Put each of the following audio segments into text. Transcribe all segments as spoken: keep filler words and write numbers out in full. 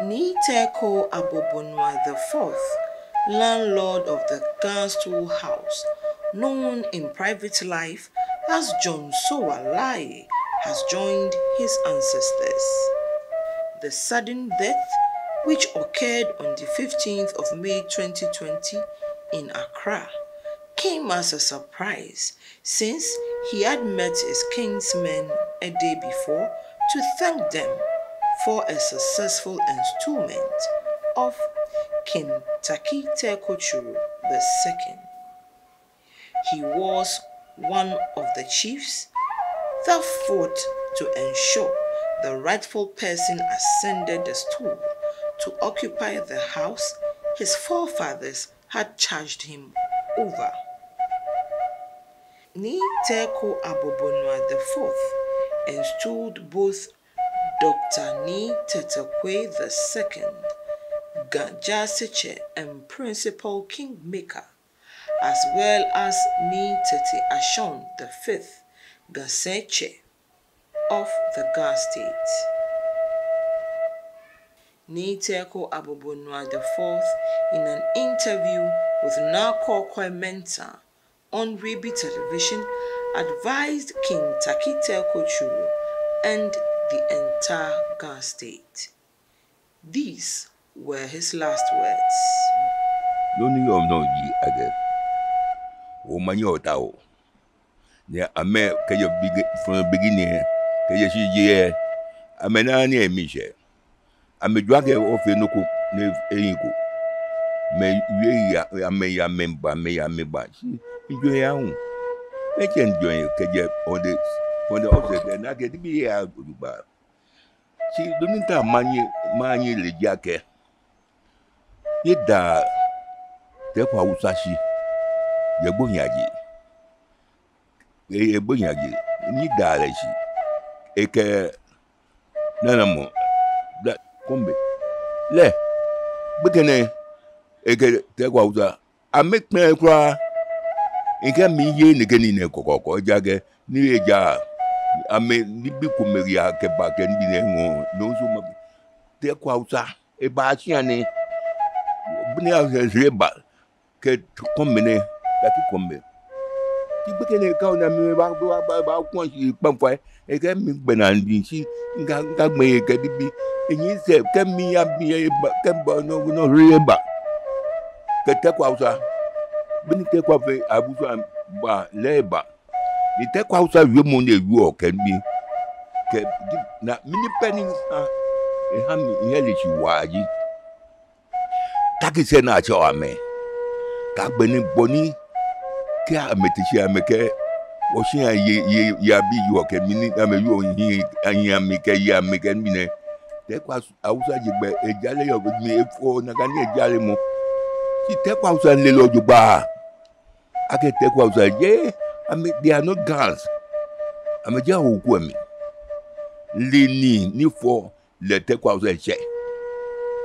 Nii Terko Abobonua the fourth, landlord of the Ga Stool House, known in private life as John Sowah Laryea, has joined his ancestors. The sudden death, which occurred on the fifteenth of May twenty twenty in Accra, came as a surprise since he had met his kinsmen a day before to thank them for a successful enstoolment of King Tackie Teiko Tsuru the second. He was one of the chiefs that fought to ensure the rightful person ascended the stool to occupy the house his forefathers had charged him over. Nii Terko Abobonua the fourth enstooled both Doctor Nii Tetteh Kwei the second, Ga Jaasetsɛ and Principal Kingmaker, as well as Nii Tetteh Ashong the fifth, Ga Sɛitsɛ of the Ga State. Nii Terko Abobonua the fourth, in an interview with Naa Korkoi Mensah on Ribi Television, advised King Tackie Teiko Tsuru and the entire Ga State. These were his last words. Nɔ ni yɔɔ nɔ ji akɛ, omanye otao. Ni amɛ kɛjɛ bigi, from beginning, kɛjɛ shishijee, amɛnaaa ni emiishɛɛ. Amɛjwɛŋ akɛ ofee nɔ ko ni ehiii ko. Amɛyɛ, amɛya, amɛba, amɛya, amɛba. Shi mijwɛŋ aahu. Mɛɛ tsɛ mijwɛŋ kɛjɛ on the, on the outset, na akɛ nibii yaa jogbaŋŋ. Shi nɔ ni ta manye, manye lɛ ji akɛ, nyɛda Teiko Awusa shi yɛ gbonyaje. Yɛ, yɛ gbonyaje. Nyɛda lɛ shi. Ekɛ nana mɔ, da, kɔmbe. Lɛ, gbekɛ nɛɛ, ekɛ Teiko Awusa amɛkpɛlɛɛɛ kwraa. Mikɛɛ miyeee nɛkɛ nii nɛɛ kɔkɔɔkɔ, ejaakɛ ni eja, amɛ nibii komɛi yaa kɛba kɛ nibii nɛɛ ŋɔɔ, no nso ma, Teiko Awusa, eba shia nɛɛ, bɔ ni asɛɛ eba, kɛ kɔmbe nɛɛ, kɛ kɔmbe. Shi gbekɛ nɛɛ kɛ ona mi ba, ba, ba, ba, kɔn shi kpamfai. Ekɛɛ migbɛnaa ni shi, ŋka, ŋka gbɛ ekɛ bibii. Enyiɛ sɛɛ, kɛ miya, miya eba, kɛ ba, no, no, ri eba. Kɛ Teiko Awusa. Bɔ ni Teiko Awusa, Awusa ba, lɛ eba. Ni Teiko Awusa wiemɔ ni ewieɔ kɛ mi. Kɛ, na, mɛni pɛ ni, ah, eha mi, eha lɛ shi waa ji. Takisɛi ni atsɛɔ amɛ. Kɛ agbɛnɛ bɔ ni kɛ amɛte shi amɛkɛɛ, wɔshia yei, yei, yei abii yɔɔ kɛ mɛni, amɛyɔɔ hiɛ, ahiɛ amɛ kɛ yei amɛ kɛ mɛni. Teiko Awusa je gbɛ, ejalɛ yɔɔ mli, efɔ nakai ni ejalɛ mɔ. Shi Teiko Awusa le lɛ jogbaŋŋ. Akɛ Teiko Awusa je, amɛ, they are not Gas. Amɛjɛ awo ko mli. Le nii ni fɔ lɛ Teiko Awusa etsɛ.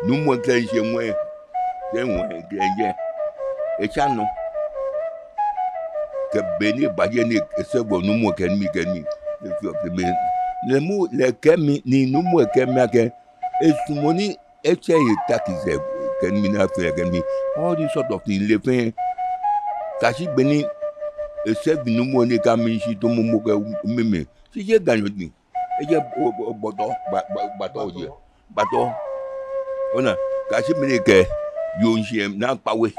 Nuumo kɛ eshɛ ŋwɛi, kɛ ŋwɛi kɛ ejɛ. Etsa nɔ. Kɛ be ni eba jɛ ni esɛɛ gbɔ nuumo kɛ mi kɛ mi. Efeɔ kɛ mi. Lɛ mɔ lɛ kɛɛ mi, ni nuumo kɛɛ mi akɛ, esumɔɔ ni etsɛ ehe takisɛi kɛ mi ni afee kɛ mi. All these sort of things lɛ fɛɛ. Kɛyashi be ni esɛɛ bi nuumo ni kɛ mi shi tɔmɔ mɔ kɛ mi mli. Shi jeee Ganyo ni. Ejɛ o, o, bɔtɔ, ba, ba, batɔ ojɛ. Batɔ. Ona, kɛyashi mɛni kɛ, yoo shishi, Naa Kpawe.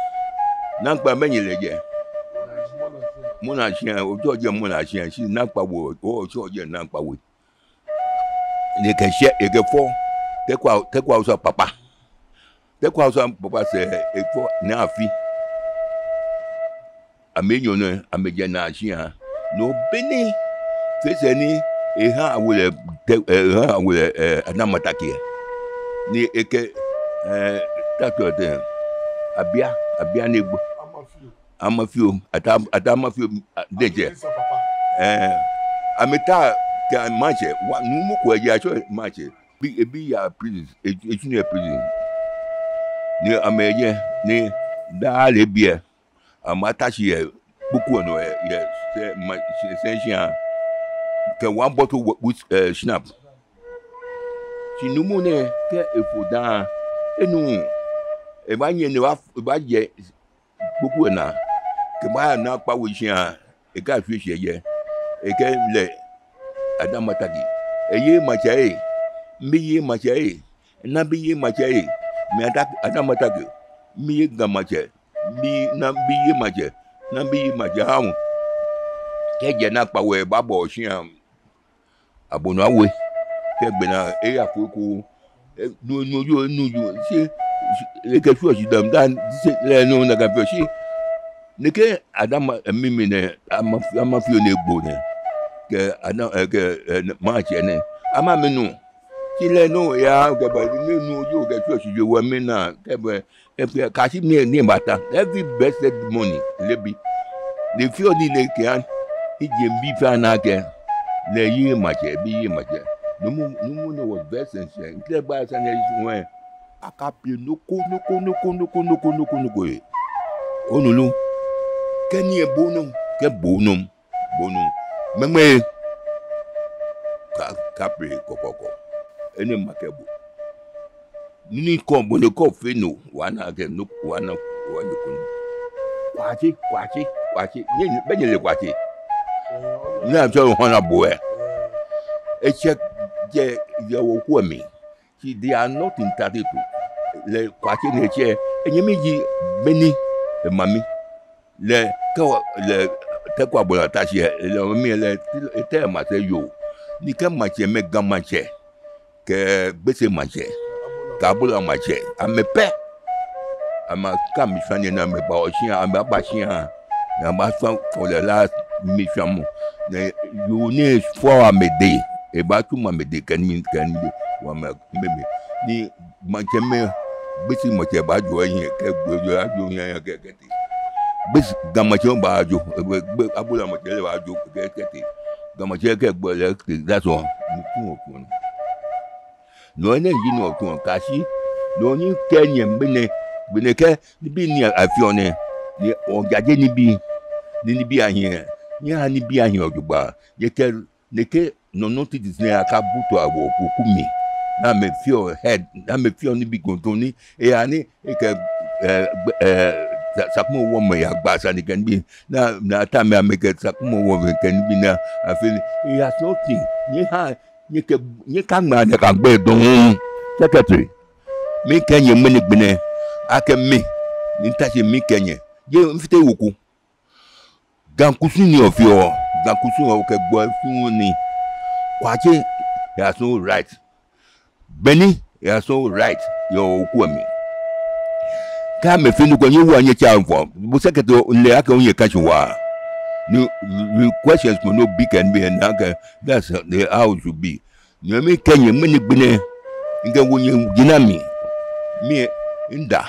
Naa Kpawe mɛni lɛ jɛ. Mɔnashia, otsɔ jɛ Mɔnashia, shi Naa Kpawe, otsɔ jɛ Naa Kpawe. Ni ekɛshɛ, ekɛfɔ, Teiko, Teiko Awusa papa. Teiko Awusa papa sɛɛ, efɔ Naa Afi. Amɛ enyɔ nɛɛ, amɛjɛ Naa shia. No be ni, fee sɛɛ ni, eha awo lɛ, Te, eh, eha awo lɛ, eh, Naa Mataki lɛ. Ni ekɛ, eh, Takisɛi lɛ, Abia, Abia ni egbo. Amafio, Ataa, Ataa Amafio, a, diɛŋtsɛ. Eh, amɛta, kɛ maŋtsɛ, wa, nuumo ko eji atsɛɔ maŋtsɛ. Bi, ebi ya prison, e, etsu ni yɛ prison. Ni amɛjɛ, ni daa leebi lɛ. Amɛta shi yɛ kpokpo nɔ yɛ, yɛ sɛɛ, ma, sɛɛ, sɛɛ shia. Kɛ one bottle whi-, whis-, eh, schnapps. Shi nuumo nɛɛ kɛ efo daa, enuuu. Ebaanyɛ ni eba, ebajɛ kpokpoi lɛ naa, kɛbaana Kpawo shia, ekɛ Ashwieshwie yɛ, ekɛɛ lɛ Adamataki. Eye maŋtsɛ ee, mibi ye maŋtsɛ ee, nabi ye maŋtsɛ ee, mi Ada, Adamataki, mibi ye Ga maŋtsɛ, mibi, nabi ye maŋtsɛ, nabi ye maŋtsɛ, awo. Kɛjɛ naa Kpawo lɛ ebabɔ shia, abɔ nɔ awo. Kɛ gbɛ naa eyafo eko. E, nu, nu, yo, nu, yo, shi, shi, ekɛ shwieɔ shi dam, dan, shi, lɛ nɔ nakai fɛɛ shi. Nɛkɛ Adama, e, mimli nɛɛ, ama, ama fioo ni egbo nɛɛ. Kɛ Ada, e, kɛ, e, maŋtsɛ nɛɛ. Ama minu. Shi lɛ nɔ ya, kɛba, ni nu, yo, kɛ shwieɔ shi, yo, wa mina, kɛba, Efee, kɛyashi mi ni mibata. Every blessed morning, leebi. Ni fioo ni nɛkɛ an, ije mibi fɛɛ ana akɛ, lɛ eye maŋtsɛ, ebi eye maŋtsɛ. Nuumo, nuumo nɛɛ was very sincere. Ŋkɛ ba sane lɛ shi ŋwɛi. Akapleɔ nɔ ko, nɔ ko, nɔ ko, nɔ ko, nɔ ko, nɔ ko, nɔ ko yɛ. Onu lo. Kɛ nii lɛ bo nɔ, kɛ bo nɔ. Bo nɔ. Mɛmɛ. Ka, kaple kɔkɔɔkɔ. Enɛ makɛɛ bo. Nii ko bo nɔ ko fee nɔ. Wɔna kɛ nɔ, wɔna, wɔna ko nɔ. Kwatsi, kwatsi, kwatsi. Ni, ni, bɛ nyɛle kwatsi. Ni atsɛɔ lɛ hɔnabɔ lɛ. Etsɛ jɛ, jɛ wɔ kuu lɛ mli. Shi they are not entitled to. Lɛ kwatsi ni etsɛ, enyɛmi ji Beni, emami. Lɛ kɛ wɔ, lɛ Teku Abɔlata shi lɛ, lɛ mami lɛ, etɛ maŋtsɛ yoo. Ni kɛ maŋtsɛmɛi, Ga maŋtsɛ, kɛ Gbese maŋtsɛ, kɛ Abula maŋtsɛ, amɛ pɛ. Amɛkɛ mi shwane ni amɛba shia, amɛba shia. Ni amɛba shwa for the last mi shwamɔ. Ni yoo ni fɔ amɛdɛŋ, ebatsu amɛdɛŋ kɛ mi, kɛ mi, wa mɛ, mɛmɛ. Ni maŋtsɛmɛi, Gbese maŋtsɛ baajo ehiɛ, kɛ gbɛ jo ajo ehiɛ kɛ, kɛtee. Gbese, Ga maŋtsɛ baajo, e, gbɛ, gbɛ, Abula maŋtsɛ lɛ baajo kɛ, kɛtee. Ga maŋtsɛ kɛ gbɛ lɛ tee, that's all. Ni tsu wɔ fɔ nɔ. Nɔ ni ji nɔ tsu wɔ kɛyashi. Nɔ ni kɛ nyɛ gbɛ nɛɛ, gbɛ nɛɛ kɛ nibii ni afeɔ nɛɛ, ni ojaje nibii, ni nibii ahiɛ, nyɛha nibii ahiɛ jogbaŋŋ, nyɛkɛ nɛkɛ nɔ nɔ titi nɛɛ akabutu wɔ kuu mli. Ni amɛfeɔ head, ni amɛfeɔ nibii ko tɔŋŋ ni, eya ni, ekɛ, e, e, Sa-, Sakumɔ wɔmɛi yagba sane kɛ nibii. Ni, ni ata mɛi amɛkɛ Sakumɔ wɔmɛi kɛ nibii ni afee ni. Eya sɔ ti, nyɛha, nyɛkɛ, nyɛkaŋma nyɛkagbɛ dɔŋŋ. Secretary, mikɛɛ nyɛ ŋmɛnɛ gbɛ nɛɛ, akɛ mi, ni mita shi mikɛɛ nyɛ. Jeee mifite wɔ kuu. Ga kusum ni ofeɔ, Ga kusum okɛ gbɔ fuu ni. Kwatsi, eya so right. Beni, eya so right, yɛ wɔ kuu lɛ mli. Kɛ amɛfee nɔ ko nyɛwa nyɛtsɛ amɛ fɔ. Bo secretary lɛ akɛ onyɛ kashi wa. Ni, ni questions ko ni obi kɛ nibii lɛ naa kɛ, that's the how it should be. Ni mikɛɛ nyɛ ŋmɛnɛ gbɛ nɛɛ, mikɛwo nyɛ jina mi. Mi, mida.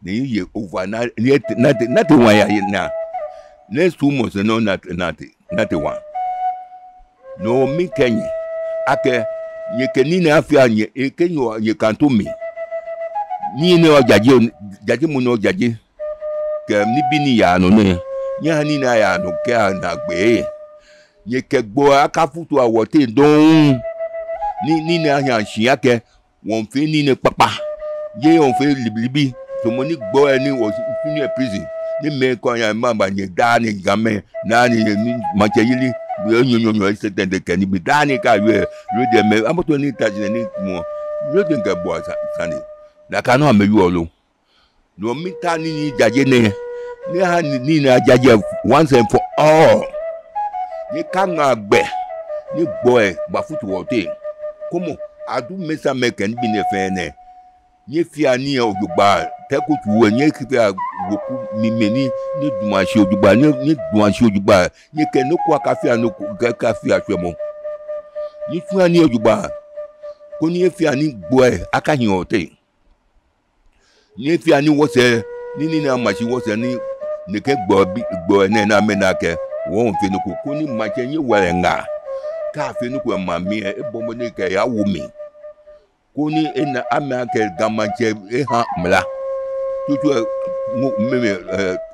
Ni eye over na, ni ete, nate, nate wa ya ye na. Next two months, no, nate, nate, nate wa. No, mikɛɛ nyɛ. Akɛ, nyɛkɛ nii ni afeɔ nyɛ, ekɛ nyɛ, nyɛkanto mi. Nii ni ojaje, jajemɔ ni ojaje. Kɛ nibii ni yaa nɔ nɛɛ. Nyɛha nii ni ayaa nɔ kɛ ana gbɛ. Nyɛkɛ gbɔ akafutu wɔ teŋ dɔŋŋ. Ni, nii ni ahiɛ shi akɛ. Wɔmiifee nii nɛɛ kpakpa. Jeee wɔmiifee libilibi. Tamɔ ni gbɔ lɛ ni wɔfee yɛ prison. Ni mɛi komɛi yaa maba nyɛ daa ni Gamɛi. Naa ni, ni maŋtsɛyeli. Nyɔnyɔnyɔ, ese tɛŋtɛ kɛ nibii daa ni kɛ yɛ. Yɛ diɛŋtsɛ mɛi. Amɔtɔ ni ta shi ni mɔ. Yɛ diɛŋtsɛ kɛ gbɔ sa, sane. Nakai nɔŋŋ amɛyɔɔ lo. No mita nii ni jaje nɛɛ, ni ha nii, nii ni ajaje once and for all. Nyɛkaŋma gbɛ, ni gbɔ lɛ bafutu wɔ teŋ. Kwɛmɔ, adu mɛi samɛi kɛ nibii nɛɛ fɛɛ nɛɛ. Nyɛfea nii lɛ jogbaŋŋ, tɛ ko tu wɛ, nyɛfea wɔ kuu mli mɛi ni, ni duma shi jogbaŋŋ, ni, ni duma shi jogbaŋŋ. Nyɛkɛ nɔ ko akafea, nɔ ko akafea shwɛmɔ. Nyɛfea nii lɛ jogbaŋŋ, koni nyɛfea ni gbɔ lɛ akahi wɔ teŋ. Nyɛfea ni wɔsɛɛ, ni, ni, ni ama shi wɔsɛɛ ni, nɛkɛ gbɔ bi, gbɔ nɛɛ ni amɛna akɛ, wɔmiifee nɔ ko, koni maŋtsɛ nyɛwala ŋaa. Kɛ afee nɔ ko yɛ maŋ mli lɛ, ebɔ mɔdɛŋ kɛya wɔ mli. Koni ena amɛ akɛ Ga maŋtsɛ eha mla. Tutu lɛ, ŋo, mɛmɛ,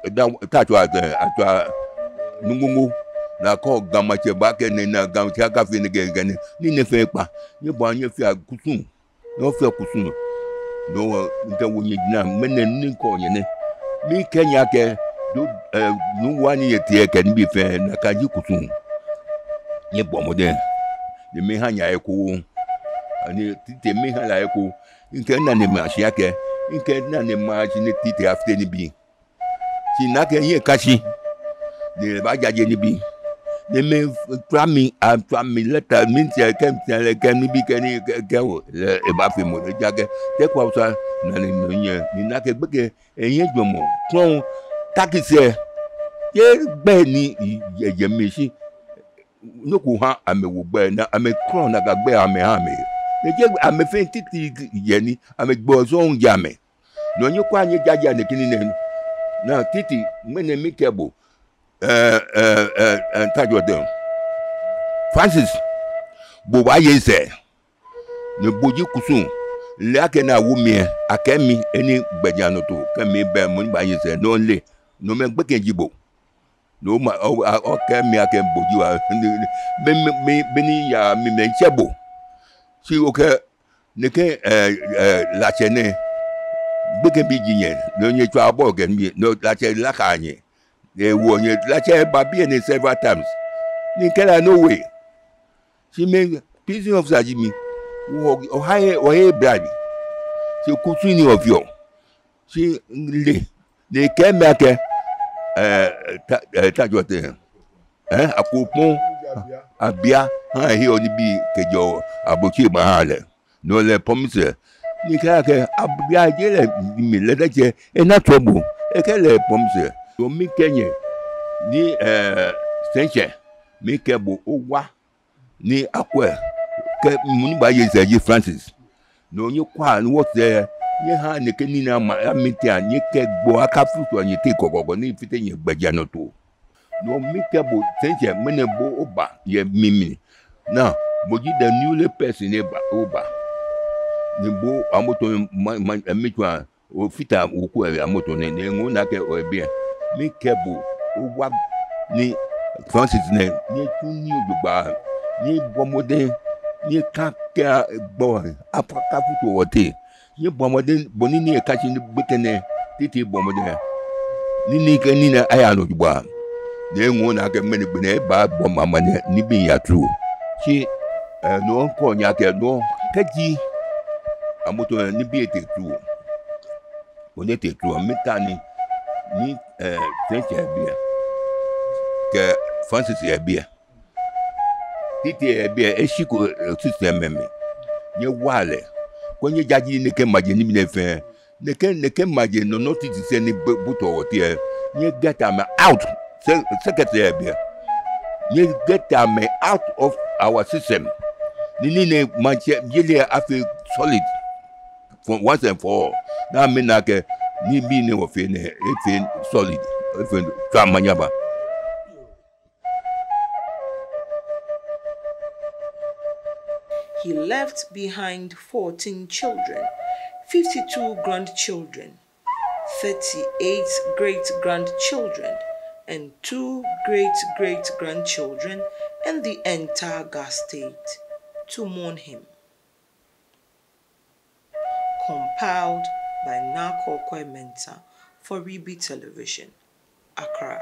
e, da, ta tsɔ, e, atsɔ, Nungbo ŋo. Nakai Ga maŋtsɛ baakɛɛ nɛɛ, ni Ga maŋtsɛ akafee nɛkɛ, nɛkɛ, nɛɛ, nii nɛɛ fɛɛ kpa. Nyɛbɔ, nyɛfea kusum. Nɔ fɛɛ kusum. Nɔ, mikɛ wo nyɛ jina, ŋmɛnɛ ni mikɛɔ nyɛ nɛ. Mikɛɛ nyɛ akɛ, do, eh, nuu wa ni yɛ teŋ kɛ nibii fɛɛ, nakai ji kusum. Nyɛbɔ mɔdɛŋ. Ni miha nyɛ eko. Ani Tite miha lɛ eko. Mikɛ nane ma shi akɛ. Mikɛ nane ma shi ni Tite afite nibii. Shi nakai nyɛka shi. Ni ebaajaje nibii. Ni mitswa mi, atswa mi lɛta, mitsɛ kɛ, mitsɛ lɛ kɛ nibii kɛ ni kɛ, kɛ o, lɛ ebaafee mɔ, ejaakɛ, te kwa usa, nane nɔ nyɛ, ni nakai gbekɛ, enyɛ jɔɔmɔ, krɔŋ, takisɛ, yɛ gbɛ ni, yɛ, yɛ mi shi, nɔ ko ha amɛwo gbɛ, ni amɛkrɔŋ nakai gbɛ amɛha amɛ. Ni jeee amɛ fɛɛ titri yɛ ni, amɛgbɛ sɔŋŋ jɛ amɛ. Nɔ nyɛkwɛa nyɛjaje nɛkɛ nii nɛɛ. Ni Tite ŋmɛnɛ mikɛɛ bo. Eh, eh, eh, eh, Tajudeen. Francis, bo baaye sɛɛ. Ni bo ji kusum. Lɛ akɛ ni awo mi lɛ, akɛ mi, he ni gbɛjianɔtoo, kɛ mi bɛ mɔ ni baaye sɛɛ, no lɛ. No mɛɛ gbekɛ ji bo. No ma, o, a, okɛɛ mi akɛ bo ji wa. Mi, mi, mi, mi ni yaa mi mɛi tsɛ bo. Shi okɛɛ, nɛkɛ, eh, eh, Latse nɛɛ, gbekɛbii ji nyɛ, no nyɛtswaa bɔɔlu kɛ mi, no Latse lakaa nyɛ. Ewo nyɛ, Latse ba biɛ nɛɛ several times. Ni mikɛɛ lɛ no way. Shi mi, prison officer ji mi. Wɔ, ohaee, oheee bribe. Shi kusum ni ofeɔ. Shi lɛ, ni ekɛɛ mi akɛ, eh, Ta, eh, Tajudeen. Eh, Akropong, Abia, ha ehe ɔ nibii kɛjɛ ablotsiri baha lɛ. No lɛ promise lɛ. Ni ekɛɛ akɛ, Abia je lɛ mi lɛ dɛ jɛ, ena trouble. Ekɛɛ lɛ promise lɛ. No mikɛɛ nyɛ, ni, eh, Sɛntsɛ, mikɛɛ bo owa. Ni akwɛ, kɛ mɔ ni baaye sɛɛ ji Francis. No nyɛkwɛa ni wɔsɛɛ, nyɛhaa nɛkɛ nii nɛɛ ama, amɛtee, nyɛkɛ gbɔ akafutu nyɛteŋ kɔkɔɔkɔ, ni efite nyɛgbɛjianɔtoo. No mikɛɛ bo Sɛntsɛ, ŋmɛnɛ bo oba yɛ mi mli. Ni bo ji the newly person ni ba, oba. Ni bo amoto ma, ma, mitswaa, ofata weku lɛ amoto nɛɛ, ni eŋɔɔ naa akɛ oyɛ biɛ. Mikɛɛ bo, owa ni Francis nɛɛ, nyɛtsu nii jogbaŋŋ, nyɛbɔ mɔdɛŋ, nyɛkakɛɛ gbɔ, akafutu wɔteŋ. Nyɛbɔ mɔdɛŋ, bɔ ni nii lɛ aka shi ni gbekɛ nɛɛ, tete bɔ mɔdɛŋ. Ni nii kɛ nii nɛɛ aya nɔ jogbaŋŋ. Ni eŋɔɔ naa akɛ ŋmɛnɛ gbɛ nɛɛ, ebaabɔ mi amaniɛ, nibii yaa through. Shi, eh, no mikɛɔ nyɛ akɛ no, kɛji amoto nɛɛ nibii etee through. Bɔ ni etee through, mita ni, ni, eh, Sɛntsɛ yɛ biɛ. Kɛ Francis yɛ biɛ. Tete yɛ biɛ, eshiko, eh, system mli. Nyɛwaa lɛ. Koni nyɛjaje nɛkɛ maji nibii nɛɛ fɛɛ. Nɛkɛ, nɛkɛ maji nɔnɔ titi sɛɛ ni bu, butuɔ wɔteŋ lɛ. Nyɛ get amɛ out. Se, secretary yɛ biɛ. Nyɛ get amɛ out of our system. Ni, ni, ni maŋtsɛyeli lɛ afee solid. For once and for all. Ni amɛna akɛ, nibii ni wɔfee nɛɛ, efee solid. Efee tswa omanye aba. He left behind fourteen children, fifty-two grandchildren, thirty-eight great-grandchildren, and two great-great-grandchildren, and the entire Ga State to mourn him. Compiled by Naa Korkoi Mensah for Ribi Television, Accra.